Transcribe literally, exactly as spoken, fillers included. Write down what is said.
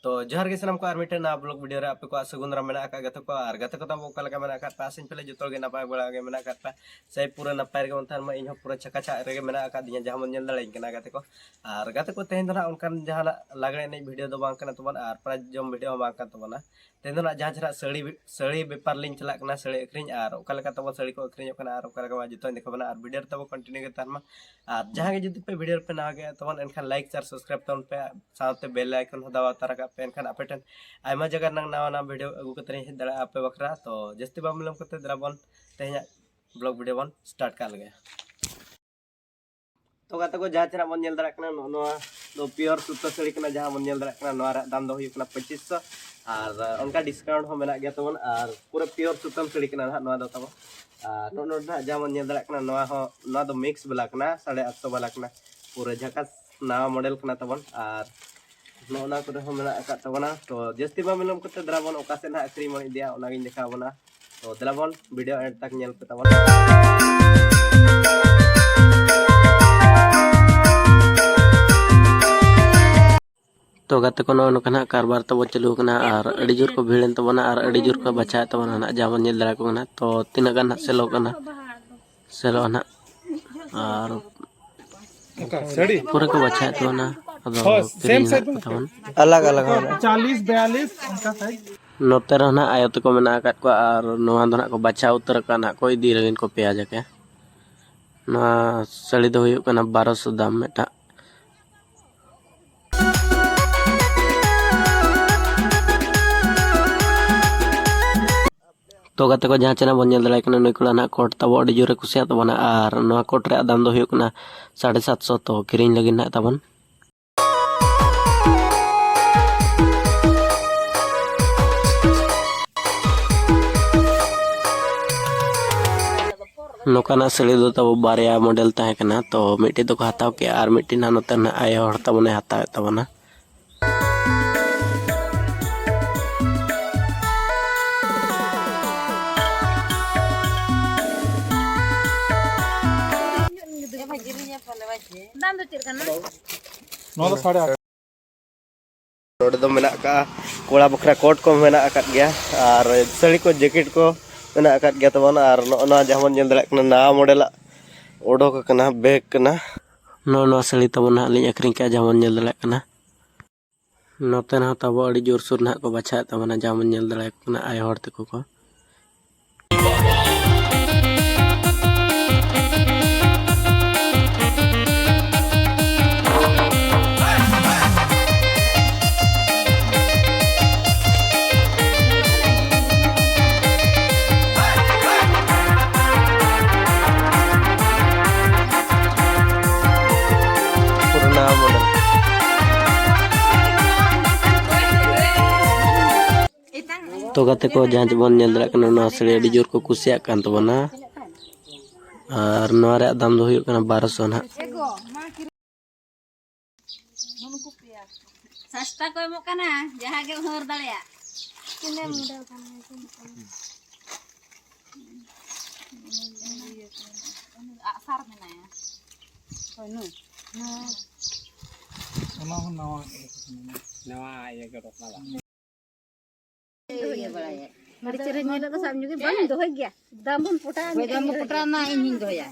ᱛᱚ ᱡᱚᱦᱟᱨ ᱜᱮ ᱥᱟᱱᱟᱢ ᱠᱚ, ᱟᱨ ᱢᱤᱫᱴᱮᱱ ᱱᱟᱣᱟ ᱵᱞᱚᱜ ᱵᱷᱤᱰᱤᱭᱳ ᱨᱮ ᱟᱯᱮ ᱠᱚᱣᱟᱜ ᱥᱟᱹᱜᱩᱱ ᱫᱟᱨᱟᱢ ᱢᱮᱱᱟᱜ ᱟᱠᱟᱫ ᱜᱟᱛᱮ ᱠᱚ᱾ ᱟᱨ ᱜᱟᱛᱮ ᱠᱚ ᱛᱟᱵᱚ ᱚᱠᱟ ᱞᱮᱠᱟ ᱢᱮᱱᱟᱜ ᱟᱠᱟᱫ ᱯᱮ? ᱟᱥᱟᱧ ᱯᱟᱞᱮ ᱡᱚᱛᱚ ᱜᱮ ᱱᱟᱯᱟᱭ ᱵᱟᱲᱟ ᱜᱮ ᱢᱮᱱᱟᱜ ᱟᱠᱟᱫ ᱯᱮ, ᱥᱮ ᱯᱩᱨᱟᱹ ᱱᱟᱯᱟᱭ ᱨᱮᱜᱮ ᱵᱚᱱ ᱛᱟᱦᱮᱱ ᱢᱟ᱾ ᱤᱧ ᱦᱚᱸ ᱯᱩᱨᱟᱹ ᱪᱷᱟᱠᱟ ᱪᱷᱟᱠ ᱨᱮᱜᱮ ᱢᱮᱱᱟᱜ ᱟᱠᱟᱫᱤᱧᱟ, ᱡᱟᱦᱟᱸ ᱵᱚᱱ ᱧᱮᱞ ᱫᱟᱲᱮᱭᱟᱹᱧ ᱠᱟᱱᱟ ᱜᱟᱛᱮ ᱠᱚ᱾ ᱟᱨ ᱜᱟᱛᱮ ᱠᱚ, ᱛᱮᱦᱮᱧ ᱫᱚ ᱱᱟᱦᱟᱜ ᱚᱱᱠᱟᱱ ᱡᱟᱦᱟᱱᱟᱜ ᱞᱟᱜᱽᱲᱮ ᱮᱱᱮᱡ ᱵᱷᱤᱰᱤᱭᱳ ᱫᱚ ᱵᱟᱝ ᱠᱟᱱᱟ ᱛᱟᱵᱚᱱ, ᱟᱨ ᱯᱨᱟᱭᱤᱡᱽ ᱡᱚᱢ ᱵᱷᱤᱰᱤᱭᱳ ᱦᱚᱸ ᱵᱟᱝ ᱠᱟᱱ ᱛᱟᱵᱚᱱᱟ᱾ ᱛᱮᱦᱮᱧ ᱫᱚ ᱱᱟᱦᱟᱜ ᱡᱟᱦᱟᱸ ᱪᱮᱦᱨᱟ ᱥᱟᱹᱲᱤ, ᱥᱟᱹᱲᱤ ᱵᱮᱯᱟᱨ ᱞᱤᱧ ᱪᱟᱞᱟᱜ ᱠᱟᱱᱟ, ᱥᱟᱹᱲᱤ ᱟᱹᱠᱷᱨᱤᱧ, ᱟᱨ ᱚᱠᱟ ᱞᱮᱠᱟ ᱛᱟᱵᱚᱱ ᱥᱟᱹᱲᱤ ᱠᱚ ᱟᱹᱠᱷᱨᱤᱧᱚᱜ ᱠᱟᱱᱟ ᱟᱨ ᱚᱠᱟ ᱞᱮᱠᱟ ᱵᱟᱝ, ᱡᱚᱛᱚᱧ ᱫᱮᱠᱷᱟᱣ ᱵᱚᱱᱟ᱾ ᱟᱨ ᱵᱷᱤᱰᱤᱭᱳ ᱨᱮ ᱛᱟᱵᱚ ᱠᱚᱱᱴᱤᱱᱤᱭᱩ ᱜᱮ ᱛᱟᱦᱮᱱ ᱢᱟ᱾ ᱟᱨ ᱡᱟᱦᱟᱸ ᱜᱮ ᱡᱩᱫᱤ ᱯᱮ ᱵᱷᱤᱰᱤᱭᱳ ᱨᱮᱯᱮ ᱱᱟᱣᱟ ᱜᱮᱭᱟ ᱛᱟᱵᱚᱱ, ᱮᱱᱠᱷᱟᱱ ᱞᱟᱭᱤᱠ, ᱥᱮᱭᱟᱨ, ᱥᱟᱵᱥᱠᱨᱟᱭᱤᱵ ᱛᱟᱵᱚᱱ ᱯᱮ, ᱥᱟᱶᱛᱮ ᱵᱮᱞ ᱟᱭᱠᱚᱱ ᱦᱚᱸ ᱫᱟᱵᱟᱣ ᱛᱟᱨᱟ ᱠᱟᱜ ᱯᱮ, ᱮᱱᱠᱷᱟᱱ ᱟᱯᱮ ᱴᱷᱮᱱ ᱟᱭᱢᱟ ᱡᱟᱭᱜᱟ ᱨᱮᱱᱟᱜ ᱱᱟᱣᱟ ᱱᱟᱣᱟ ᱵᱷᱤᱰᱤᱭᱳ ᱟᱹᱜᱩ ᱠᱟᱛᱮ ᱞᱤᱧ ᱦᱮᱡ ᱫᱟᱲᱮᱭᱟᱜᱼᱟ ᱟᱯᱮ ᱵᱟᱠᱷᱨᱟ᱾ ᱛᱚ ᱡᱟᱹᱥᱛᱤ ᱵᱟᱝ ᱵᱤᱞᱚᱢ ᱠᱟᱛᱮ ᱫᱮᱞᱟ ᱵᱚᱱ ᱛᱮᱦᱮᱧᱟᱜ ᱵᱞᱚᱜ ᱵᱷᱤᱰᱤᱭᱳ ᱵᱚᱱ ᱥᱴᱟᱨᱴ ᱠᱟᱜ ᱞᱮᱜᱮ᱾ ᱛᱚ ᱜᱟᱛᱮ ᱠᱚ, ᱡᱟᱦᱟᱸ ᱪᱮᱦᱨᱟ ᱵᱚᱱ ᱧᱮᱞ ᱫᱟᱲᱮᱭᱟᱜ ᱠᱟᱱᱟ, ᱱᱚᱜᱼᱚ ᱱᱚᱣᱟ ᱫᱚ ᱯᱤᱭᱳᱨ ᱥᱩᱛᱟᱹ ᱥᱟᱹᱲᱤ ᱠᱟᱱᱟ᱾ ᱡᱟᱦᱟᱸ ᱵᱚᱱ ᱧᱮᱞ ᱫᱟᱲᱮᱭᱟᱜ ᱠᱟᱱᱟ, ᱱᱚᱣᱟ ᱨᱮᱭᱟᱜ ᱫᱟᱢ ᱫᱚ ᱦᱩᱭᱩᱜ ᱠᱟᱱᱟ ᱯᱚᱸᱪᱤᱥ ᱥᱚ, ᱟᱨ ᱚᱱᱠᱟ ᱰᱤᱥᱠᱟᱣᱩᱱᱴ ᱦᱚᱸ ᱢᱮᱱᱟᱜ ᱜᱮᱭᱟ ᱛᱟᱵᱚᱱ᱾ ᱟᱨ ᱯᱩᱨᱟᱹ ᱯᱤᱭᱳᱨ ᱥᱩᱛᱟᱹᱢ ᱥᱟᱹᱲᱤ ᱠᱟᱱᱟ ᱱᱟᱦᱟᱜ ᱱᱚᱣᱟ ᱫᱚ ᱛᱟᱵᱚᱱ᱾ ᱟᱨ ᱱᱚᱜᱼᱚ ᱱᱚᱰᱮ ᱱᱟᱦᱟᱜ ᱡᱟᱦᱟᱸ ᱵᱚᱱ ᱧᱮᱞ ᱫᱟᱲᱮᱭᱟᱜ ᱠᱟᱱᱟ, ᱱᱚᱣᱟ ᱦᱚᱸ, ᱱᱚᱣᱟ ᱫᱚ ᱢᱤᱠᱥ ᱵᱟᱞᱟ ᱠᱟᱱᱟ, ᱥᱟᱲᱮ ᱟᱴ ᱥᱚ ᱵᱟᱞᱟ ᱠᱟᱱᱟ, ᱯᱩᱨᱟᱹ ᱡᱷᱟᱠᱟᱥ ᱱᱟᱣᱟ ᱢᱚᱰᱮᱞ ᱠᱟᱱᱟ ᱛᱟᱵᱚᱱ᱾ ᱟᱨ ᱱᱚᱜᱼᱚ ᱱᱚᱣᱟ ᱠᱚᱨᱮ ᱦᱚᱸ ᱢᱮᱱᱟᱜ ᱟᱠᱟᱫ ᱛᱟᱵᱚᱱᱟ᱾ ᱛᱚ ᱡᱟᱹᱥᱛᱤ ᱵᱟᱝ ᱵᱤᱞᱚᱢ ᱠᱟᱛᱮ ᱫᱮᱞᱟ ᱵᱚᱱ ᱚᱠᱟ ᱥᱮᱫ ᱱᱟᱦᱟᱜ ᱟᱹᱠᱷᱨᱤᱧ ᱵᱚᱱ ᱤᱫᱤᱭᱟ, ᱚᱱᱟᱜᱤᱧ ᱫᱮᱠᱷᱟᱣ ᱵᱚᱱᱟ᱾ ᱛᱚ ᱫᱮᱞᱟ ᱵᱚᱱ ᱵᱷᱤᱰᱤᱭᱳ ᱮᱱᱰ ᱛᱟᱠ ᱧᱮᱞ ᱯᱮ ᱛᱟᱵᱚᱱ᱾ ᱛᱚ ᱜᱟᱛᱮ ᱠᱚ, ᱱᱚᱜᱼᱚ ᱱᱚᱝᱠᱟ ᱱᱟᱦᱟᱜ ᱠᱟᱨᱵᱟᱨ ᱛᱟᱵᱚ ᱪᱟᱹᱞᱩ ᱟᱠᱟᱱᱟ ᱟᱨ ᱟᱹᱰᱤ ᱡᱳᱨ ᱠᱚ ᱵᱷᱤᱲ ᱮᱱ ᱛᱟᱵᱚᱱᱟ ᱟᱨ ᱟᱹᱰᱤ ᱡᱳᱨ ᱠᱚ ᱵᱟᱪᱷᱟᱣᱮᱫ ᱛᱟᱵᱚᱱᱟ ᱱᱟᱦᱟᱜ, ᱡᱟᱦᱟᱸ ᱵᱚᱱ ᱧᱮᱞ ᱫᱟᱲᱮ ᱟᱠᱚ ᱠᱟᱱᱟ᱾ ᱛᱚ ᱛᱤᱱᱟᱹᱜ ᱜᱟᱱ ᱱᱟᱦᱟᱜ ᱥᱮᱞᱚᱜ ᱠᱟᱱᱟ, ᱥᱮᱞᱚᱜᱼᱟ ᱱᱟᱦᱟᱜ᱾ ᱟᱨ ᱚᱱᱠᱟ ᱥᱟᱹᱲᱤ? ᱯᱩᱨᱟᱹ ᱠᱚ ᱵᱟᱪᱷᱟᱣᱮᱫ ᱛᱟᱵᱚᱱᱟ᱾ ᱟᱫᱚ ᱦᱳᱭ, ᱥᱮᱢ ᱠᱤᱨᱤᱧ ᱥᱟᱭᱤᱡ ᱱᱟᱦᱟᱜ ᱠᱚ ᱛᱟᱵᱚᱱ᱾ ᱟᱞᱟᱜᱽ ᱟᱞᱟᱜᱽ ᱦᱚᱸ ᱢᱮᱱᱟᱜᱼᱟ᱾ ᱪᱟᱞᱤᱥ ᱵᱤᱭᱟᱞᱤᱥ ᱚᱱᱠᱟ ᱥᱟᱭᱤᱡ᱾ ᱱᱚᱛᱮ ᱨᱮᱦᱚᱸ ᱱᱟᱦᱟᱜ ᱟᱭᱳ ᱛᱟᱠᱚ ᱢᱮᱱᱟᱜ ᱟᱠᱟᱫ ᱠᱚᱣᱟ ᱟᱨ ᱱᱚᱣᱟ ᱫᱚ ᱱᱟᱦᱟᱜ ᱠᱚ ᱵᱟᱪᱷᱟᱣ ᱩᱛᱟᱹᱨ ᱟᱠᱟᱫᱼᱟ ᱱᱟᱦᱟᱜ ᱠᱚ ᱤᱫᱤ ᱞᱟᱹᱜᱤᱫ ᱠᱚ ᱯᱮᱭᱟ ᱡᱟᱠᱮ᱾ ᱱᱚᱣᱟ ᱥᱟᱹᱲᱤ ᱫᱚ ᱦᱩᱭᱩᱜ ᱠᱟᱱᱟ ᱵᱟᱨᱚᱥᱚ ᱫᱟᱢ ᱢᱤᱫᱴᱟᱜ᱾ ᱛᱚ ᱜᱟᱛᱮ ᱠᱚ, ᱡᱟᱦᱟᱸ ᱪᱮᱱᱮᱞ ᱵᱚᱱ ᱧᱮᱞ ᱫᱟᱲᱮᱭᱟᱜ ᱠᱟᱱᱟ, ᱱᱩᱭ ᱠᱚᱲᱟ ᱱᱟᱦᱟᱜ ᱠᱳᱴ ᱛᱟᱵᱚ ᱟᱹᱰᱤ ᱡᱳᱨᱮ ᱠᱩᱥᱤᱭᱟᱜ ᱛᱟᱵᱚᱱᱟ ᱟᱨ ᱱᱚᱣᱟ ᱠᱳᱴ ᱨᱮᱭᱟᱜ ᱫᱟᱢ ᱫᱚ ᱦᱩᱭᱩᱜ ᱠᱟᱱᱟ ᱥᱟᱲᱮ ᱥᱟᱛ ᱥᱚ᱾ ᱛᱚ ᱠᱤᱨᱤᱧ ᱞᱟᱹᱜᱤᱫ ᱱᱟᱦᱟᱜ ᱛᱟᱵᱚᱱ᱾ ᱱᱚᱝᱠᱟᱱᱟᱜ ᱥᱟᱹᱲᱤ ᱫᱚ ᱛᱟᱵᱚ ᱵᱟᱨᱭᱟ ᱢᱚᱰᱮᱞ ᱛᱟᱦᱮᱸ ᱠᱟᱱᱟ, ᱛᱚ ᱢᱤᱫᱴᱤᱡ ᱫᱚᱠᱚ ᱦᱟᱛᱟᱣ ᱠᱮᱜᱼᱟ ᱟᱨ ᱢᱤᱫᱴᱤᱡ ᱱᱟᱦᱟᱜ ᱱᱚᱛᱮ ᱱᱟᱦᱟᱜ ᱟᱭᱳ ᱦᱚᱲ ᱛᱟᱵᱚᱱᱮ ᱦᱟᱛᱟᱣᱮᱫ ᱛᱟᱵᱚᱱᱟ᱾ ᱫᱟᱢ ᱫᱚ ᱪᱮᱫ ᱠᱟᱱᱟ? ᱱᱚᱣᱟ ᱫᱚ ᱥᱟᱲᱮ ᱟᱴ᱾ ᱱᱚᱰᱮ ᱫᱚ ᱢᱮᱱᱟᱜ ᱟᱠᱟᱫᱼᱟ, ᱠᱚᱲᱟ ᱵᱟᱠᱷᱨᱟ ᱠᱳᱴ ᱠᱚ ᱢᱮᱱᱟᱜ ᱟᱠᱟᱫ ᱜᱮᱭᱟ, ᱟᱨ ᱥᱟᱹᱲᱤ ᱠᱚ, ᱡᱮᱠᱮᱴ ᱠᱚ ᱢᱮᱱᱟᱜ ᱟᱠᱟᱫ ᱜᱮᱭᱟ ᱛᱟᱵᱚᱱ᱾ ᱟᱨ ᱱᱚᱜᱼᱚ ᱱᱚᱣᱟ ᱡᱟᱦᱟᱸ ᱵᱚᱱ ᱧᱮᱞ ᱫᱟᱲᱮᱭᱟᱜ ᱠᱟᱱᱟ, ᱱᱟᱣᱟ ᱢᱚᱰᱮᱞᱟᱜ ᱚᱰᱚᱠ ᱟᱠᱟᱱᱟ, ᱵᱮᱜᱽ ᱠᱟᱱᱟ᱾ ᱱᱚᱜᱼᱚ ᱱᱚᱣᱟ ᱥᱟᱹᱲᱤ ᱛᱟᱵᱚᱱ ᱱᱟᱦᱟᱜ ᱞᱤᱧ ᱟᱹᱠᱷᱨᱤᱧ ᱠᱟᱜᱼᱟ, ᱡᱟᱦᱟᱸ ᱵᱚᱱ ᱧᱮᱞ ᱫᱟᱲᱮᱭᱟᱜ ᱠᱟᱱᱟ᱾ ᱱᱚᱛᱮ ᱨᱮᱦᱚᱸ ᱛᱟᱵᱚ ᱟᱹᱰᱤ ᱡᱳᱨᱥᱳᱨ ᱱᱟᱦᱟᱜ ᱠᱚ ᱵᱟᱪᱷᱟᱣᱮᱫ ᱛᱟᱵᱚᱱᱟ, ᱡᱟᱦᱟᱸ ᱵᱚᱱ ᱧᱮᱞ ᱫᱟᱲᱮᱭᱟᱠᱚ ᱠᱟᱱᱟ ᱟᱭᱳ ᱦᱚᱲ ᱛᱟᱠᱚ ᱠᱚ᱾ ᱯᱩᱨᱱᱟ ᱢᱚᱰᱮᱞ᱾ ᱛᱚ ᱜᱟᱛᱮ ᱠᱚ, ᱡᱟᱦᱟᱸ ᱵᱚᱱ ᱧᱮᱞ ᱫᱟᱲᱮᱭᱟᱜ ᱠᱟᱱᱟ, ᱱᱚᱣᱟ ᱥᱟᱹᱲᱤ ᱟᱹᱰᱤ ᱡᱳᱨ ᱠᱚ ᱠᱩᱥᱤᱭᱟᱜ ᱠᱟᱱ ᱛᱟᱵᱚᱱᱟ᱾ ᱟᱨ ᱱᱚᱣᱟ ᱨᱮᱭᱟᱜ ᱫᱟᱢ ᱫᱚ ᱦᱩᱭᱩᱜ ᱠᱟᱱᱟ ᱵᱟᱨᱚᱥᱚ ᱱᱟᱦᱟᱜ᱾ ᱥᱟᱥᱛᱟ ᱠᱚ ᱮᱢᱚᱜ ᱠᱟᱱᱟ, ᱡᱟᱦᱟᱸ ᱜᱮ ᱦᱟᱹᱨ ᱫᱟᱲᱮᱭᱟᱜ᱾ ᱛᱤᱱᱟᱹᱜ ᱮᱢ ᱩᱰᱟᱹᱣ ᱠᱟᱱᱟ? ᱟᱜᱼᱥᱟᱨ ᱢᱮᱱᱟᱭᱟ᱾ ᱚᱱᱟ ᱦᱚᱸ ᱱᱟᱣᱟ ᱱᱟᱣᱟ ᱤᱭᱟᱹ ᱜᱮ ᱚᱰᱚᱠ ᱱᱟ᱾ ᱤᱭᱟᱹ ᱵᱟᱲᱟᱭᱟ᱾ ᱟᱹᱰᱤ ᱪᱮᱦᱨᱟ ᱧᱮᱞᱚᱜ ᱫᱚ, ᱥᱟᱵ ᱧᱚᱜ ᱜᱮ ᱵᱟᱢ ᱫᱚᱦᱚᱭ ᱜᱮᱭᱟ? ᱫᱟᱢ ᱵᱚᱱ ᱯᱚᱴᱟᱣᱟ᱾ ᱦᱳᱭ, ᱫᱟᱢ ᱵᱚᱱ ᱯᱚᱴᱟᱣ ᱮᱱᱟ, ᱤᱧ ᱦᱚᱧ ᱫᱚᱦᱚᱭᱟ᱾